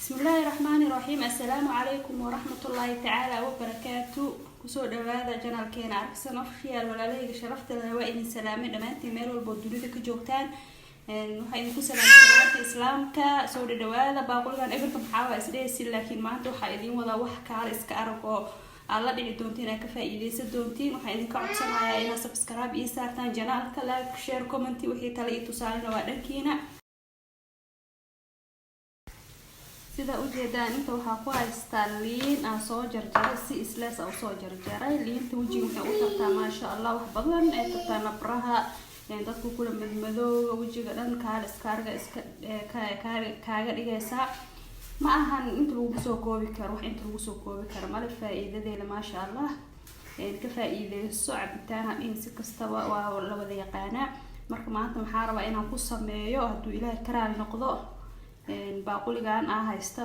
Bismillaahi raxmaani raxiim. Assalaamu calaykum waraxmatullaahi tacaala wabarakaatu. Kusoo dhawaada channelkeena Aragsan Official. Walaalahayga sharafta leh, waa idin salaamay dhammaantiin meel walbo dunida ka joogtaan. Waxaa idinku salaamay salaamta Islaamka. Soo dhadhawaada. Baaquligan ebirka maxaa waa isdhehaysin, laakiin maanta waxaa idiin wadaa wax kaala iska arag oo aad la dhici doontiin, aad ka faa-iideysan doontiin. Waxaan idinka codsanayaa inaad subscribe ii saartaan channelka, like, share, comment. Wixii tale iyo tusaalena waa dhankiina. Sida ujeedaan, inta waxaa ku haystaa liin aan soo jarjaray, si slice a usoo jarjaray. Liinta wejiga waxay u tartaa, maasha Allah, wax badan ay tartaa. Nabraha dadku kula madmadooga, wejiga dhan kaala iskaarga iska kaaga dhigaysaa. Ma ahan inta lagu soo koobi karo, wax inta lagu soo koobi karo male faa-iidadeeda. Maasha Allah, ka faa-iideyso. Cabitaan hadhihin, si kastaba waa la wada yaqaanaa. Marka maanta maxaa rabaa inaan ku sameeyo, hadduu Ilaahay karaali noqdo, baaquligan aa haysta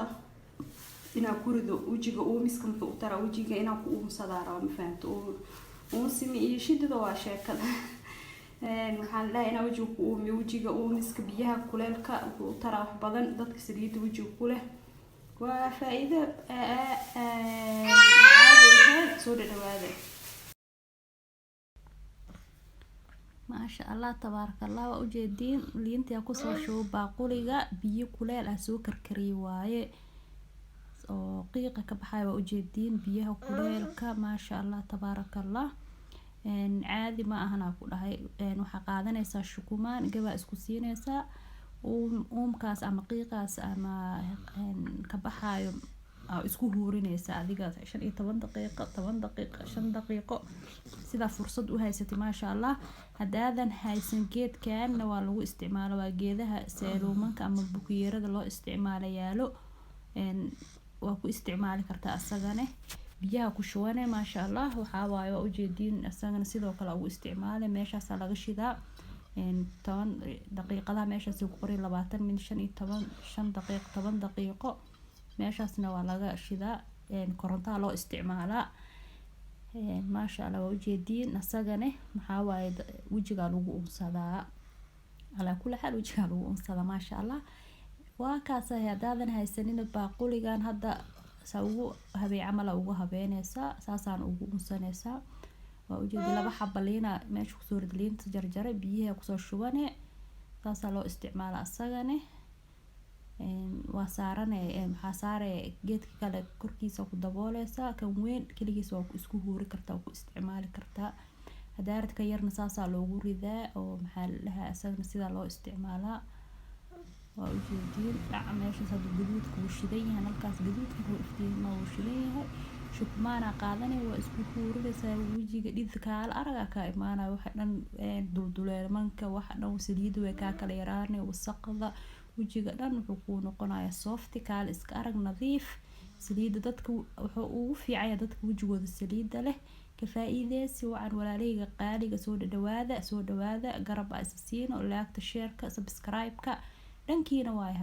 inaan ku rido wejiga. Uumiska muxuu u taraa wejiga? Inaan ku uumsadaa raba, ma fahamto? Uunsimi iyo shidida waa sheekada. Waxaan dhahay inaan wejiga ku uumiyo. Wejiga uumiska biyaha kuleelka wuxuu u taraa wax badan dadka saliida wejiga ku leh. Waa faa-iido caadi ahayn. Soo dhadhawaada. Maasha Allah, tabaaraka Allah. Waa ujeediin, liintii kusoo shubo baaquliga, biyo kuleel ah soo karkariyay waaye oo qiiqa ka baxaya. Waa ujeediin biyaha kuleelka. Maasha Allah, tabaaraka Allah, caadi ma ahan ku dhahay. Waxaa qaadanaysaa shukumaan, gabaa isku siinaysaa. Uumkaas ama qiiqaas ama ka baxaayo aa isku huurinaysaa adiga 15 daqiiqo, 10 daqiiqo, 5 daqiiqo, sidaa fursad u haysatay. Maasha Allah. Haddaadan haysan geedkanna waa lagu isticmaalo, waa geedaha seeluumanka ama bukiyeerada loo isticmaalo yaalo, waa ku isticmaali kartaa asagane. Biyaha ku shubane. Maasha Allah, waxaa waaye, waa ujeediin, asagana sidoo kale ugu isticmaale. Meeshaasaa laga shidaa 10 daqiiqadaha, meeshaas ku qoray 20 min, 15, 5 daqiiqo, 10 daqiiqo, meeshaasna waa laga shidaa. Korontaha loo isticmaalaa. Maasha Allah, waa ujeediin. Asagane maxaa waaye? Wejigaa lagu unsadaa. Calaa kulli xaal, wejigaa lagu unsadaa. Maasha Allah, waa kaas. Haddaadan haysanin baaquligan hadda saa ugu habey camala ugu habeyneysaa, saasaan ugu unsaneysaa. Waa ujeedi, laba xaba liina meesha kusoo rid, liinta jarjaray biyaha kusoo shubane. Saasaa loo isticmaala asagane. Waa saarane, maxaa saare, geedka kale korkiisa ku dabooleysaa. Kan weyn keligiis waa isku huuri kartaa, waa ku isticmaali kartaa. Hadaaradka yarna saasaa loogu ridaa oo maxaa la dhahaa, isagana sidaa loo isticmaalaa. Waa ujeediin dhaca meeshaas. Haduu gaduudka wuu shidan yahay, halkaas gaduudka wuu iftiima, wuu shidan yahay. Shukmaana qaadanay, waa isku huurinaysaa wejiga. Dhid kaala aragaa kaa imaanaya, waxa dhan dulduleelmanka, waxa dhan saliida way kaa kala yaraanay. Wasaqda wejiga dhan wuxuu kuu noqonayaa soft, kaala iska arag, nadiif. Saliida dadka wuxuu ugu fiicanya dadka wejigooda saliida leh. Ka faa-iideysi wacan, walaalahayga qaaliga. Soo dhadhawaada, soo dhawaada. Garab aa isa siino. Liketa, shareka, subscribe-ka dhankiina waay.